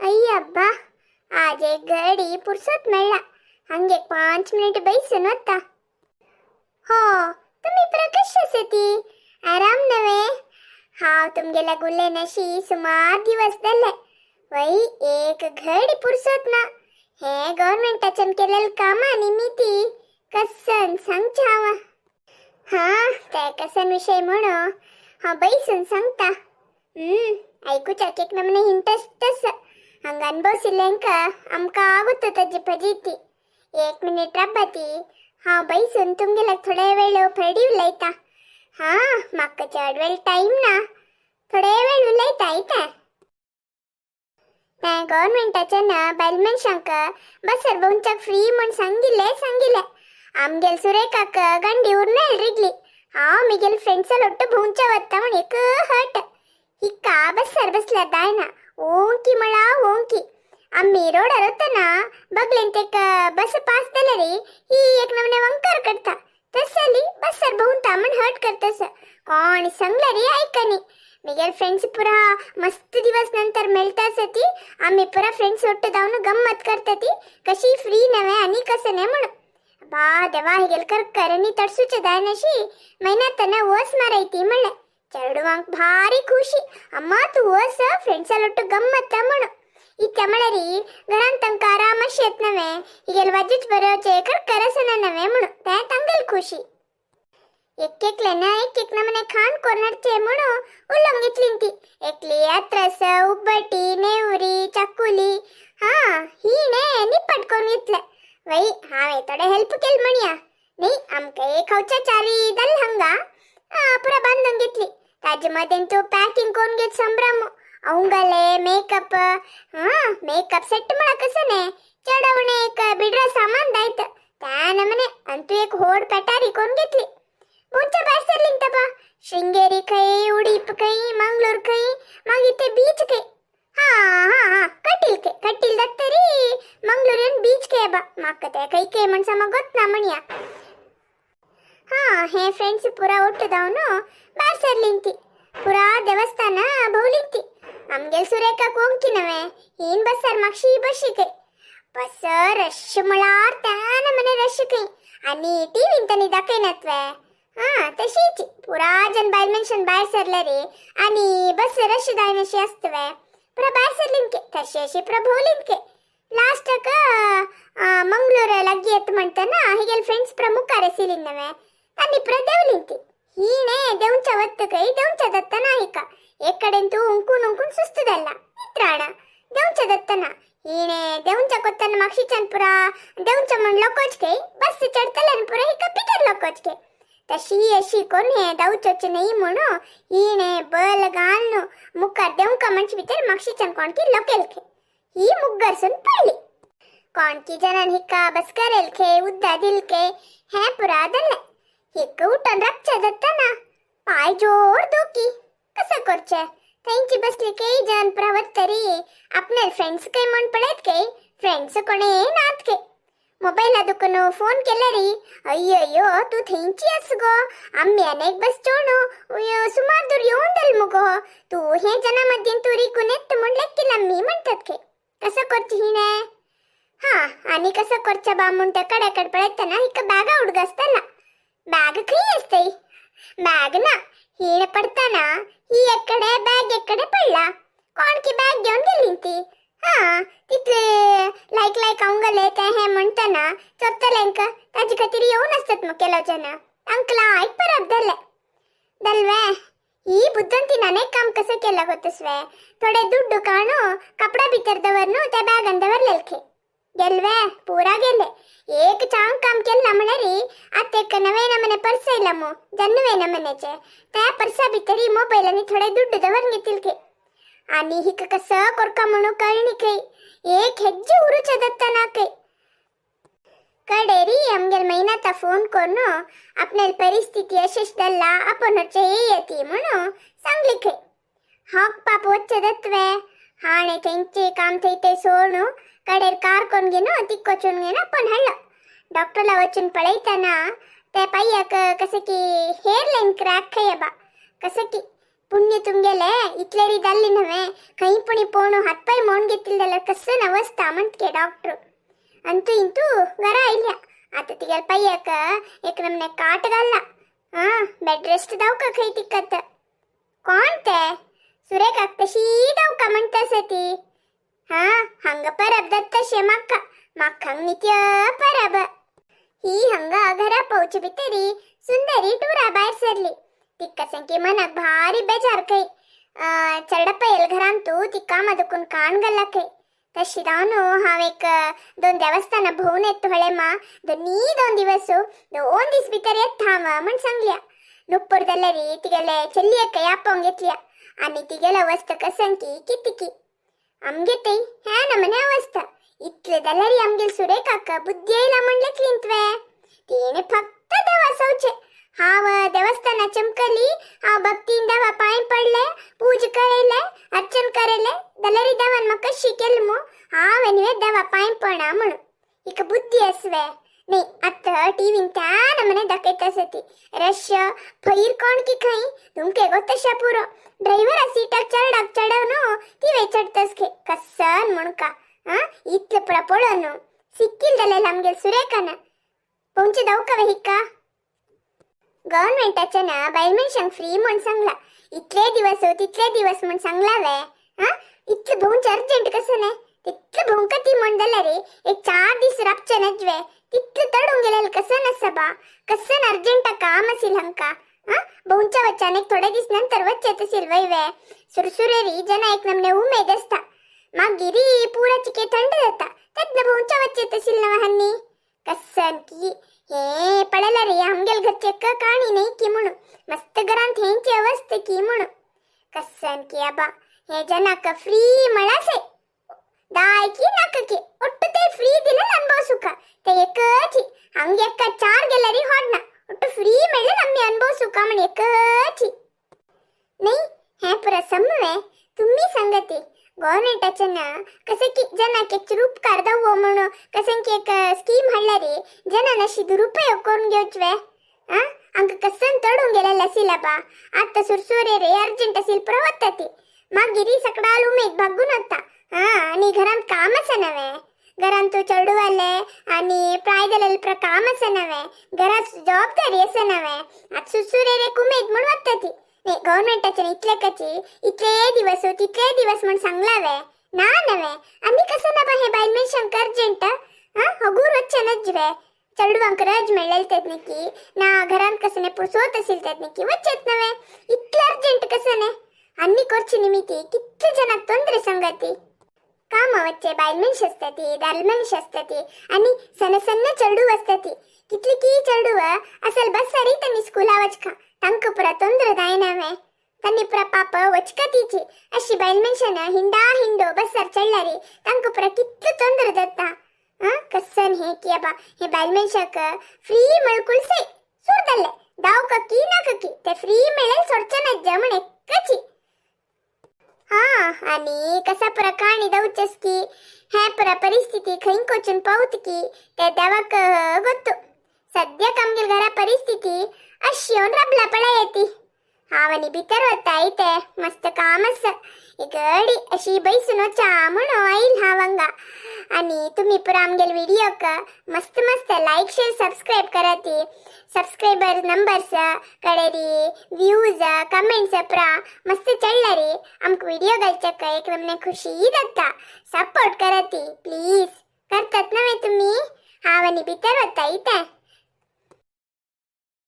अय्यब्बा, आज एक घडी पुरसत मेळ्ळा. हांगे 5 मिनिट बैसून वता. हो, तुम्ही प्रकश ती आराम नव्हे. हांव तुमगेल्या गुल्ले सुमार दिवस जाले. वय, एक घडी पुरसत ना. हे गव्हर्मेंटाच्यान केलेलं कामा निमित्ती कसन सांगचे हांव. हा, ते कसन विषय म्हणू हांव बैसून सांगता. ऐकूच्याक एक नमने इंटरेस्ट. हंग अनुभवसिल्ल्यांक आमकां आवडटा ताजी फजिती. एक मिनिट राबाती, हांव बैसून तुमगेल्याक थोडे वेळ फडी उलयता. हा, म्हाका चड वेळ टायम ना, थोडे वेळ उलयता. आयता, ते गव्हर्मेंटाच्यान बायल मनशांक बसर भोंवच्याक फ्री म्हूण सांगिल्ले सांगिल्ले. आमगेल सुरेखाक गंडी उरना रिगली. हांव मिगेल फ्रेंड्सा ಒಟ್ಟು भोंवच्या वता म्हण एक हट. हिक्का बस्सार बसल्यार दायना, ओंकी मळा ओंकी. आम्ही रोडार वतना बगलेन तेक बस पास जाल्यार ही एक नमने वंकार करता. तसली बस्सार भोंवता म्हण हट करतस. कोण सांगल्यार आयकनी. मिगेल फ्रेंड्स पुरा मस्त दिवस नंतर मेळटा ती. आम्ही पुरा फ्रेंड्स ಒಟ್ಟು जावन गम्मत करता ती. कशी फ्री नव्हे आणि कसं नाही म्हणून. बा देवा, हिगेल करकर आणि तडसूचे दायनशी महिन्यात वस मारायती म्हणले. चेडवांक भारी खुशी, अम्मा तू वस, फ्रेंड्सालೊಟ್ಟು गम्मत म्हणून. इत्या म्हळ्यारी घरांत तांकां आराम अशी येत नव्हे, हिगेल वाजूच बरोवचे करकर आसना नव्हे म्हणून ते तांगेल खुशी. एक एकल्यान एक एक नमने खाण कोरनडचे म्हणून उलोवंक घेतली ती. एकली अत्रस, उब्बटी, नेवरी, चकुली, हा हिणे निप्पट करून घेतले. वै, हांवें थोडे हेल्प केल म्हणया न्ही. आमकां एक खावच्या चारी दल हंगा पुरा बांदून घेतली. ताजे मदेन तू पॅकिंग करून घेत संभ्रम. अवंगले मेकअप, हा मेकअप सेट म्हणा कसं ने चढवणे एक बिड्रा सामान दायत त्या नमने. अंतू एक होड पेटारी करून घेतली. मुंच्या भायर सरलीं बा. शृंगेरी खंय, उडीप खंय, मंगळूर खंय, मागीर ते बीच खंय. हा हा हा, कटील खंय, कटील दत्तरी मंगळूरियन बीच खंय बा. म्हाका ते खंय खंय म्हण समज गोत म्हणया. हा, हे फ्रेंड्स पुरा ಒಟ್ಟು जावन भायर सरलीं ती. पुरा देवस्थान भोवलीं ती. आमगेल सुरेखाक ओंकी नव्हे. हीन बसार मागशी बशी खंय. बस रश म्हळ्यार त्या नमने रश खंय. आनी टीव्हीन तांणी दाखयनात वे, हा तशीच पुरा जन बायल मनशान भायर सरले रे आणि बस रश जायनाशी आसतवे. पुरा भायर सरलीं के तशी अशी पुरा भोवलीं के. लास्टाक मंगळूर लग्गी येत म्हणतना हिगेल फ्रेंड्स पुरा मुखार आशिल्लीं नव्हे, तांणी पुरा देंवलीं ती. हिणे देंवच्या वत्त खंय, देंवच्या दत्तना हिका एक कडेन तूं उंकून उंकून सुस्त जाल्ला नित्राण. देंवच्या दत्तना हिणे देंवच्या कोत्ताना मागशीच्यान पुरा देंवच्या म्हण लोकोच खंय, बस चडतल्यान पुरा हिका भितर लोकोच खंय. तशी अशी कोण हे धांवचोच न्ही म्हणून हिणे बल घालून मुखार देंवका म्हणचे भितर मागशीच्यान कोणकी लोकेल खे. ही मुग्गरसून पडली. कोणकी जनान हिका बस करेल खे, उद्दा दिल खे. हे पुरा दल्ले. हिक उठून राबच्या जाताना पाय जोर दुखी. कसं करचे? थंयची बसली काही जन प्रवत तरी आपले फ्रेंड्स काही म्हण पळयत काही फ्रेंड्स कोणे नात खे. मोबायला दुकान फोन केले री, अय्यो तू थंयची आस गो, आम्ही अनेक बस चोणू सुमार दूर येऊन दल मुगो तू, हे जना मध्येन तू रिकून येत म्हण लेक्कील आम्ही म्हणतात खे. कसं करची हिणे? हा, आणि कसं करच्या बा म्हण त्या कड्याकडे पळयतना हिका बॅगा उडगासताना बॅग खंय असतय? बॅग ना. हिणे पडताना ही एकडे, बॅग एकडे पडला. कोणकी बॅग घेऊन गेली ती. हा, तिथले लायक लायक अंगले ते हे म्हणताना चोरतल्यांक ताजे खातीर येऊन असतात मग केलो जन अंकला ऐक परत धरले दलवे. ही बुद्धंतीन अनेक काम कसं केलं होतस वे? थोडे दुड्डू काणू कपडा भितर दवरनु त्या बॅगान दवरलेल खे. गेಲ್वे, ಪೂರಾ ಗೆಲ್ಲೆ. ಏಕ್ ಚಾಂಗ್ काम केला म्हळ्यार आतां नवे नमने पर्स येयला मू जन्नवे नमनेचे, त्या पर्सा भितर मोबाईल आणि थोडे दुड्डू दवर घेतील खे. आणि हिक कसं कोरका म्हणू कळणी खंय. एक ಹೆಜ್ಜೆ ಉರುಚದತ್ತನ ಕೈ. कडेरी आमगेल मैनाता फोन करून आपल्याला परिस्थिती अशीच दल्ला, आपण येती म्हणून सांगली खंय. हाक पाप वच्चे दत्वे. हाणे थंयचे काम थंय ते सोडून कडेर कार कोण घेनो तिक्कोचून घेनो आपण हाडलं. डॉक्टरला वचून पळयतना त्या पाय्याक कसं की हेअर लाईन क्रॅक खंय बा. कसं की पुण्य तुमगेले इतलेरी जाल्ली नव्हे खंय पुणी पोणू हातपाय मोण घेतले जाल्यार कसन अवस्था म्हणटके डॉक्टर. ಅಂತೂ ಇಂತೂ घरा आयल्या. आता तिगेल पय्याक एक नमने काट घालला. हा बेड रेस्ट दावका खंय तिकत कोण ते सुरेखाक तशी दावका म्हणटास ती. हा हांगा परब जाता म्हाका म्हाका हांग नित्य परब. ही हंगा घरा पावचे भितरी सुंदरी टुरा भायर सरली. तिका संकी मनाक भारी बेजार खंय. चरडप्पा येल घरांतू तिका मदकून काण घाल्ला खंय. तशी जावन हांव एक दोन देवस्थानां भोंवून येता म्हळें मा दोनी दोन दिवस 2 दीस भितर येता हांव म्हण सांगल्या. नुप्पोर जाल्यार तिगेले चलयेक आपोवंक घेतल्या आनी तिगेले अवस्था कसंकी कितकी आमगे ते ह्या नमने अवस्था. इतले जाल्यार आमगेल सुरेखाक बुद्धी येयला म्हणलें क्लिंतवे. तिणें फक्त देवा सवचे. हांव देवस्थाना चमकली, हांव भक्तीन देवा पांय पडले, पूज करयले, अर्चन करयले जाल्यार देवान म्हाका कशी केली मू हांव न्ही देवा पांय पडना म्हणून. हिका बुद्धी आसवे न्ही. आतां टीव्हीन त्या नमने दाखयता आसा ती रश फैर कोण की खंय तुमके गो तशा पुरो ड्रायव्हरा सिटाक चडाक चडोवन ती वे चडतस खे कसन म्हण का. हा इतले पुरा पळोवन सिक्कील जाल्यार आमगेल सुरेखान पोंवचे दावका वे हिका. गव्हर्मेंटाच्या ना बायल मनशांक फ्री म्हण सांगला. इतले दिवस तितले दिवस म्हण सांगला वे. हा इतले भोवचे अर्जंट कसं नाही तितले भोवंक ती म्हण जाल्यार एक 4 दीस राबचे नजवे तितले तडून गेलेले कसं नसा बा कसं अर्जंट काम असेल हंका. हा भोवच्या वच्चान एक थोडे दीस नंतर वच्चे तसील वय वे. सुरसुरेरी जना एक नमने उमेद असता मागीर पुरा चिके थंड जाता तेन्ना भोवच्या वच्चे तसील नव हन्नी कसन की हे पळयला रे आमगेल घरचे काणी नाही की म्हणून मस्त घरांत हेंची अवस्था की म्हणून कसन की आबा हे जनाक फ्री मळासे दायकी नाककी ಒಟ್ಟು ते फ्री दिलं ಅನುಭವಿಸುಕ ते एकची ಹಂಗೆ ಎಕ್ಕ ಚಾರ್ ಗೆಲ್ಲರಿ ಹೊಡ್ನ ಒಟ್ಟು ಫ್ರೀ ಮೇಲೆ ನಮ್ಮಿ ಅನುಭವಿಸುಕ म्हण एकची नाही. हे पुरा समवे तुम्ही सांगते गव्हर्मेंटाच्या ना कसं की जनाक एक उपकार दावो म्हणून कसं की एक स्कीम हाडला रे जनान अशी दुरुपयोग करून घेवचवे. आ आमकां कसन तडून गेलेले असील बा. आतां सुरसुरे रे अर्जंट असील पुरा वता ती मागीर सकडाल उमेद भागून वता. हा आणि घरांत काम आसा नव्हे घरांत तू चेडवाले आणि प्राय जालेले पुरा काम आसा नव्हे घरात जबाबदारी आसा नव्हे. आतां सुरसुरे रे उमेद म्हणून वता ती. नाही गव्हर्मेंटाच्या इतले कची इतले दिवस तितले दिवस म्हण सांगला वे ना नव्हे. आनी कसं ना बा हे बायल मनशांक अर्जंट. हा हगूर वच्चे नजवे चेडवांक रज मेळ्ळेल तेत की ना घरांत कसं नाही पुरसोत असेल तेत की वच्चेत नव्हे इतले अर्जंट कसं नाही. आनी करची निमित्ती कितले जणांक ತೊಂದರೆ संगती. काम वच्चे बायल मनीस असताती दाल मनीस असताती आणि सण सಣ್ಣ चेडू असताती कितली की चेडूव असल बस्सारी तन्नी स्कूला वचका तांकां पुरा ತೊಂದರೆ जायना तन्नी पुरा पाप वचका तीची अशी बायल मनशान हिंडा हिंडो बस्सार चडल्यारी तांकां पुरा कितले ತೊಂದರೆ जाता. हा कसन हे की अबा हे बायल मनशाक फ्री मेळकुलसे सुरतल्ले दाव ककी ना ककी ते फ्री मेळेल सोडचे ना म्हण एकची. हा आणि कसा पुरा काणी दवचेस की ह्या पुरा परिस्थिती खंय कोचून पावत की ते देवाक गोत्तू. सद्याक आमगेल घरा परिस्थिती अशी येवन रबला पळय येती. हांव आनी भितर वता इते मस्त काम आसा गडी अशी बैसून वचा म्हणून आयल हांव हांगा. आणि तुम्ही पुरा आमगेल व्हिडिओक मस्त मस्त लाईक शेअर सबस्क्राईब कराती. सबस्क्रायबर नंबर्स कडेरी व्ह्यूज कमेंट्स पुरा मस्त चडला रे. आमकां व्हिडिओ घालच्याक एक नमने खुशी जाता. सपोर्ट कराती प्लीज करतात नव्हे तुम्ही. हांव आनी भितर वता इते.